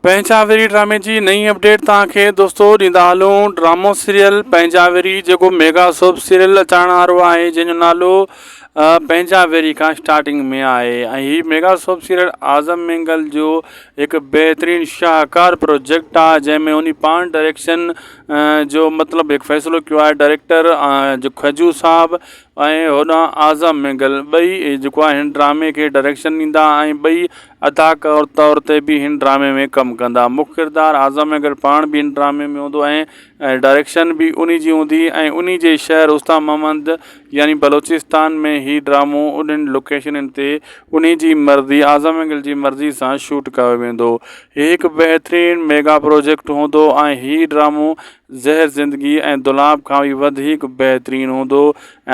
پنهنجا ويري ڊرامي جي نئين اپڊيٽ توهان کي دوستو ڏيندا هلون ڊرامو سيريل پنهنجا ويري جيڪو ميگا سوپ سيريل اچڻ وارو آهي جنهن جو نالو پنهنجا ويري کان اسٽارٽنگ ۾ آهي ۽ هي mega soap serial Azam Mengal جو هڪ بهترين شاهڪار پروجيڪٽ آهي جنهن ۾ انهي پاڻ ڊائريڪشن جو مطلب هڪ فيصلو ڪيو آهي ڊائريڪٽر کجو صاحب ۽ هوڏانهن اعظم مينگل ٻئي جيڪو آهي هن ڊرامي کي ڊائريڪشن ڏيندا ۽ ٻئي اداڪار طور تي به هن ڊرامي ۾ ڪم ڪندا. مک ڪردار اعظم مينگل پاڻ به هن ڊرامي ۾ هوندو ۽ ڊائريڪشن به انهي جي هوندي ۽ انهي جي شهر استا محمد يعني بلوچستان ۾ هي ڊرامو انهن لوڪيشنن تي انهي جي مرضي اعظم مينگل جي مرضي سان شوٽ ڪيو ويندو. هي هڪ بهترين ميگا پروجيڪٽ هوندو ۽ هي ڊرامو زهر زندگي ۽ دولاب کان به وڌيڪ بهترين هوندو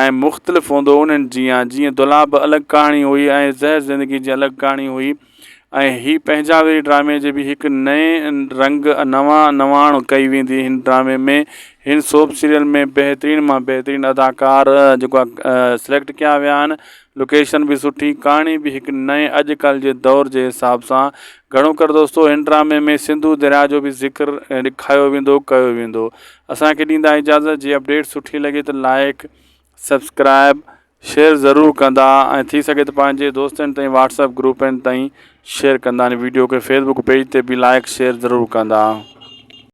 ۽ مختلف هوندو انهن جيان جيئن دولاب الڳ ڪهاڻي هئي ۽ زهر زندگي جي الڳ ڪهاڻي هئي ۽ هي پنهنجا ويري ڊرامي جي به هڪ نئين رنگ نوان نواڻ ڪئي ويندي هن ڊرامي ۾ هن سوپ سيريل ۾ بهترين مان بهترين اداڪار جيڪو آهي سليڪٽ ڪيا ويا آهن لوڪيشن به سٺي ڪهاڻي به هڪ نئين اڄ ڪلهه جي دور جي حساب سان گهڻو ڪر دوستو هن ڊرامي ۾ سنڌو درياء جو به ذڪر ڏکايو ويندو ڪيو ويندو اسان کي ڏيندا اجازت جي اپڊيٽ سٺي لڳي ته لائڪ سبسڪرائب شيئر ضرور ڪندا ۽ ٿي سگهي ته پنهنجي دوستن تائين واٽس اپ گروپن تائين شيئر ڪندا ويڊيو کي فيسبوڪ پيج تي به لائڪ شيئر ضرور ڪندا.